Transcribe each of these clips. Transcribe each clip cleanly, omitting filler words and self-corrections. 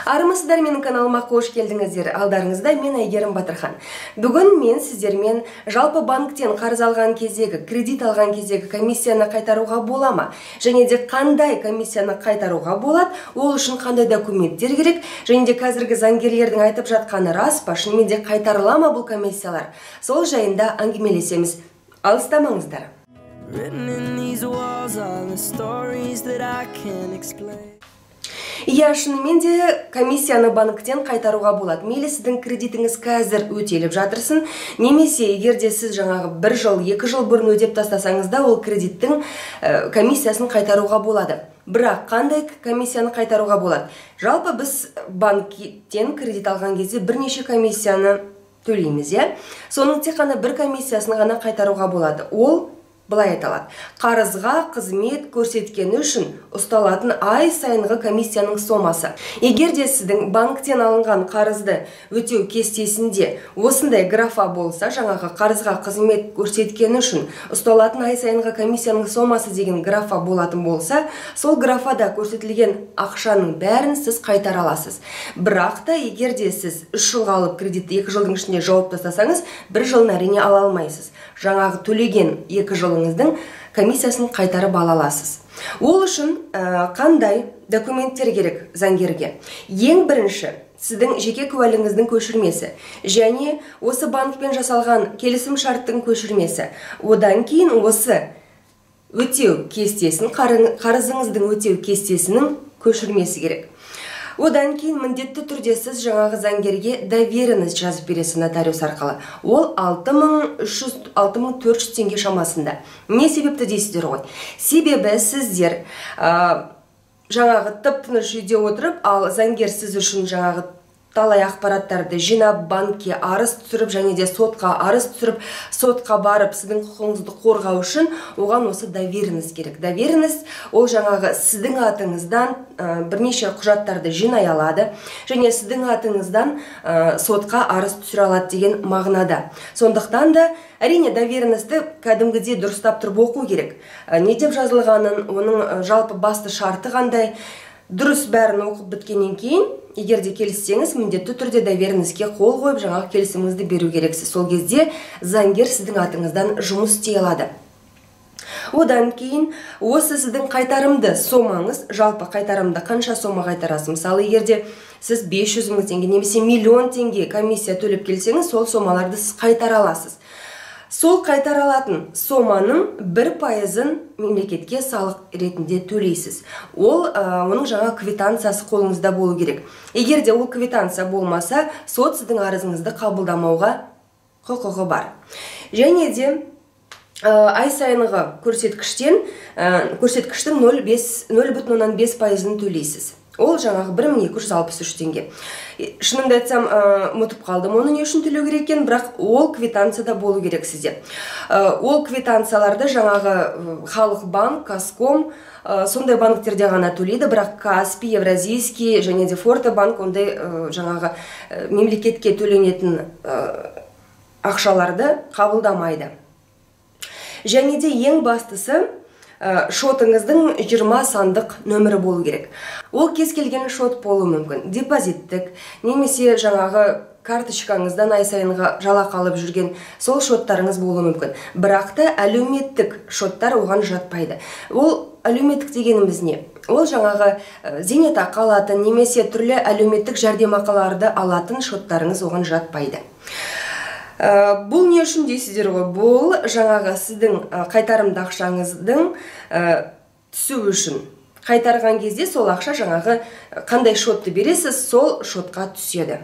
Армысыздар, менің каналыма қош келдіңіздер. Алдарыңызда мен Әйгерім Батырхан. Бүгін мен сіздермен жалпы банктен қарыз алған кездегі, кредит алған кездегі комиссияны қайтаруға бола ма? Және де қандай комиссияны қайтаруға болады? Ол үшін қандай документтер керек? Және де қазіргі заңгерлердің айтып жатқаны рас па? Шынымен де қайтарыла ма бұл комиссиялар? Сол жайында әңгімелесеміз. Алыстамаңыздар. Written in these walls are the stories that I can't explain. Иә, шынымен де комиссияны банктен қайтаруға болады. Мейлі сіздің кредитіңіз қазір өтеліп жатырсын, немесе егер де сіз жаңағы бір жыл, 2 жыл бұрын өтеп тастасаңыз да, ол кредиттің комиссиясын қайтаруға болады. Бірақ қандай комиссияны қайтаруға болады? Жалпы біз банктен кредит алған кезде бірнеше комиссияны төлейміз, иә? Соның тек қана бір комиссиясын ғана қайтаруға болады. Ол былай айталады: қарызға қызмет көрсеткені үшін ұсталатын ай сайынғы комиссияның сомасы. Егер де сіздің банктен алынған қарызды өтеу кестесінде осындай графа болса, жаңағы қарызға қызмет көрсеткені үшін ұсталатын ай сайынғы комиссияның сомасы деген графа болатын болса, сол графада көрсетілген ақшаның бәрін сіз қайтара аласыз. Бірақ та егер де сіз 3 жылға алып, кредитті 2 жылдың ішінде жауып тастасаңыз, бір жылын, әрине, ала алмайсыз. Жаңағы төлеген 2 жылыңыздың комиссиясын қайтарып ала аласыз. Ол үшін қандай документтер керек заңгерге? Ең бірінші сіздің жеке куәлігіңіздің көшірмесі және осы банкпен жасалған келісім шарттың көшірмесі. Одан кейін осы өтеу кестесін, қарызыңыздың өтеу кестесінің көшірмесі керек. Одан кейін міндетті түрде сіз жаңағы заңгерге доверенность жазып бересіз нотариус арқылы. Ол 6300, 6400 теңге шамасында. Не себепті дейсіздер ғой? Себебі сіздер жаңағы тып тыныш үйде отырып, ал заңгер сіз үшін жаңағы талай ақпараттарды жинап, банкке арыз түсіріп және де сотқа арыз түсіріп, сотқа барып, сіздің құқығыңызды қорғау үшін оған осы доверенность керек. Доверенность ол жаңағы сіздің атыңыздан бірнеше құжаттарды жинай алады және сіздің атыңыздан сотқа арыз түсіре алады деген мағынада. Сондықтан да, әрине, доверенностьті кәдімгідей дұрыстап тұрып оқу керек. Не деп жазылғанын, оның жалпы басты шарты қандай, дұрыс бәрін оқып біткеннен кейін, егер де келіссеңіз, міндетті түрде доверенностьке қол қойып, жаңағы келісіміңізді беру керексіз. Сол кезде заңгер сіздің атыңыздан жұмыс істей алады. Одан кейін осы сіздің қайтарымды сомаңыз, жалпы қайтарымды қанша сома қайтарасыз? Мысалы, егер де сіз 500 мың теңге немесе миллион теңге комиссия төлеп келсеңіз, сол сомаларды сіз қайтара аласыз. Сол қайтара алатын соманың 1%-ын мемлекетке салық ретінде төлейсіз. Ол оның жаңа квитанциясы қолыңызда болу керек. Егер де ол квитанция болмаса, сот сіздің арызыңызды қабылдамауға құқығы бар. Және де ай сайынғы көрсеткіштен көрсеткіштің 0,5%-ын төлейсіз. Ол жаңағы 1263 теңге. Шынымды айтсам, ұмытып қалдым оны не үшін төлеу керек екенін, бірақ ол квитанцияда болу керек сізде. Ол квитанцияларды жаңағы Халық банк, Казком, сондай банктерде ғана төлейді, бірақ Каспи, Евразийский және де Форте банк ондай жаңағы мемлекетке төленетін ақшаларды қабылдамайды. Және де ең бастысы, шотыңыздың 20 сандық нөмірі болу керек. Ол кез келген шот болуы мүмкін. Депозиттік немесе жаңағы карточкаңыздан ай сайынғы жалақы алып жүрген сол шоттарыңыз болуы мүмкін. Бірақ та әлеуметтік шоттар оған жатпайды. Ол әлеуметтік дегеніміз не? Ол жаңағы зейнетақы алатын немесе түрлі әлеуметтік жәрдемақыларды алатын шоттарыңыз оған жатпайды. Бұл не үшін дейсіздер ғой? Бұл жаңағы сіздің қайтарымды ақшаңыздың түсуі үшін. Қайтарған кезде сол ақша жаңағы қандай шотты бересіз, сол шотқа түседі.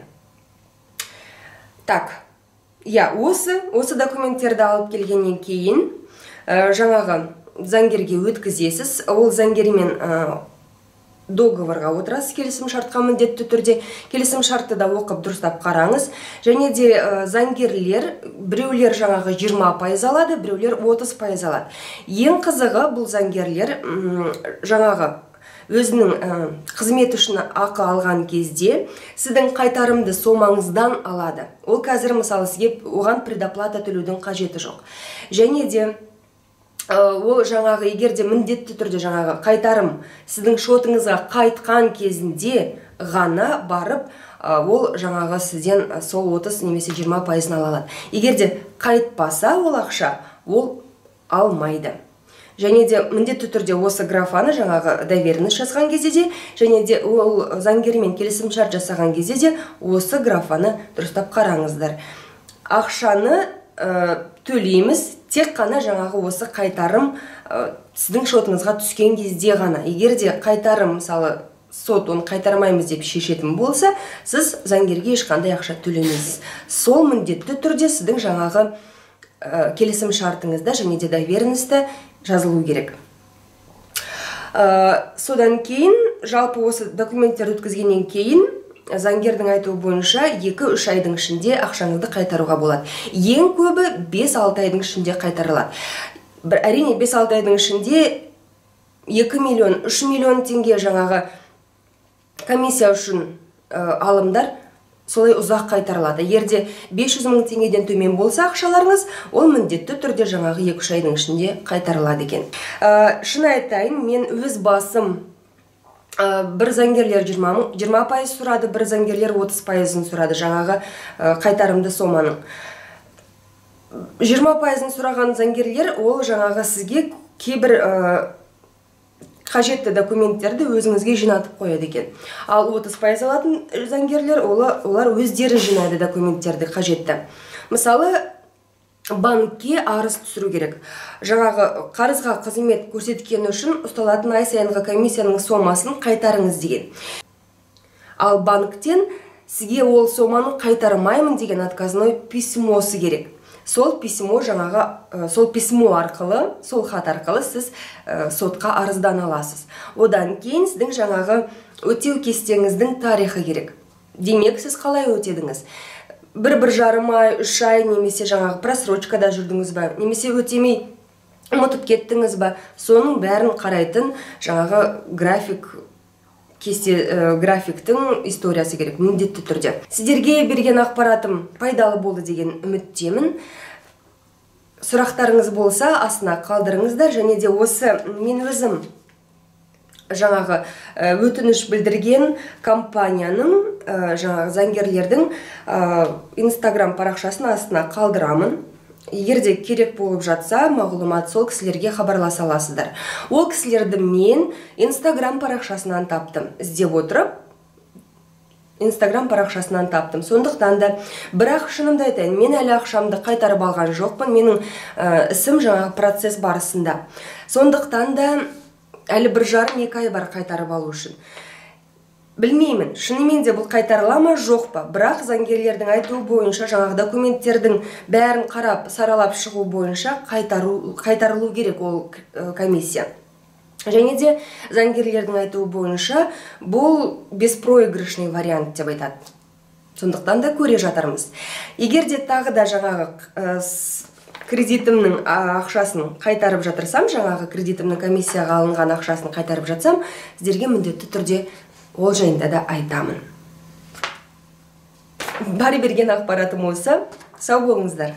Так, иә, осы документтерді алып келгеннен кейін жаңағы заңгерге өткізесіз. Ол заңгермен договорға отырасыз, келісім шартқа. Міндетті түрде келісім шартты да оқып, дұрыстап қараңыз. Және де заңгерлер біреулер жаңағы 20% алады, біреулер 30% алады. Ең қызығы, бұл заңгерлер жаңағы өзінің қызметі үшін ақы алған кезде сіздің қайтарымды сомаңыздан алады. Ол қазір, мысалы, сізге оған предоплата төлеудің қажеті жоқ. Және де ол жаңағы егер де міндетті түрде жаңағы қайтарым сіздің шотыңызға қайтқан кезінде ғана барып ол жаңағы сізден сол 30 немесе 20%-ын ала алады. Егер де қайтпаса ол ақша, ол алмайды. Және де міндетті түрде осы графаны жаңағы доверенность жазған кезде де, және де ол заңгермен келісімшарт жасаған кезде де осы графаны дұрыстап қараңыздар. Ақшаны төлейміз тек қана жаңағы осы қайтарым сіздің шотыңызға түскен кезде ғана. Егер де қайтарым, мысалы, сот оны қайтармаймыз деп шешетін болса, сіз заңгерге ешқандай ақша төлемейсіз. Сол міндетті түрде сіздің жаңағы келісім шартыңызда және де доверенностьта жазылу керек. Содан кейін жалпы осы документтерді өткізгеннен кейін заңгердің айтуы бойынша 2-3 айдың ішінде ақшаңызды қайтаруға болады. Ең көбі 5-6 айдың ішінде қайтарылады. Әрине 5-6 айдың ішінде 2 миллион, 3 миллион теңге жаңағы комиссия үшін алымдар солай ұзақ қайтарылады. Егер де 500 мың теңгеден төмен болса ақшаларыңыз, ол міндетті түрде жаңағы 2-3 айдың ішінде қайтарылады екен. Шын айтайын, мен өз басым бір заңгерлер 20% сұрады, бір заңгерлер 30%-ын сұрады жаңағы қайтарымды соманың. 20%-ын сұраған заңгерлер ол жаңағы сізге кейбір қажетті документтерді өзіңізге жинатып қояды екен. Ал 30% алатын заңгерлер олар өздері жинайды документтерді қажетті. Мысалы, банкке арыз түсіру керек. Жаңағы қарызға қызмет көрсеткені үшін ұсталатын ай сайынғы комиссияның сомасын қайтарыңыз деген. Ал банктен сізге ол соманы қайтармаймын деген отказной письмосы керек. Сол письмо жаңағы, сол письмо арқылы, сол хат арқылы сіз сотқа арыздана аласыз. Одан кейін сіздің жаңағы өтеу кестеңіздің тарихы керек. Демек, сіз қалай өтедіңіз? Бір жарым ай, 3 ай немесе жаңағы просрочкада жүрдіңіз ба, немесе өтемей ұмытып кеттіңіз ба, соның бәрін қарайтын жаңағы график, кесте, графиктің историясы керек міндетті түрде. Сіздерге берген ақпаратым пайдалы болды деген үміттемін. Сұрақтарыңыз болса, астына қалдырыңыздар. Және де осы мен өзім жаңағы өтініш білдірген компанияның, жаңағы заңгерлердің Инстаграм парақшасын астына қалдырамын. Егер де керек болып жатса, мағлұмат сол кісілерге хабарласа аласыздар. Ол кісілерді мен Инстаграм парақшасынан таптым. Іздеп отырып, Инстаграм парақшасынан таптым. Сондықтан да, бірақ шынымды айтайын, мен әлі ақшамды қайтарып алған жоқпын. Менің ісім жаңағы процесс барысында. Сондықтан да әлі 1,5-2 ай бар қайтарып алу үшін. Білмеймін, шынымен де бұл қайтарыла ма, жоқ па? Бірақ заңгерлердің айтуы бойынша, жаңағы документтердің бәрін қарап, саралап шығу бойынша қайтарылу керек ол комиссия. Және де заңгерлердің айтуы бойынша бұл беспроигрышный вариант деп айтады. Сондықтан да көре жатармыз. Егер де тағы да жаңағы кредитімнің ақшасын қайтарып жатырсам, жаңағы кредитімнің комиссияға алынған ақшасын қайтарып жатсам, сіздерге міндетті түрде ол жайында да айтамын. Бар берген ақпаратым осы. Сау болыңыздар.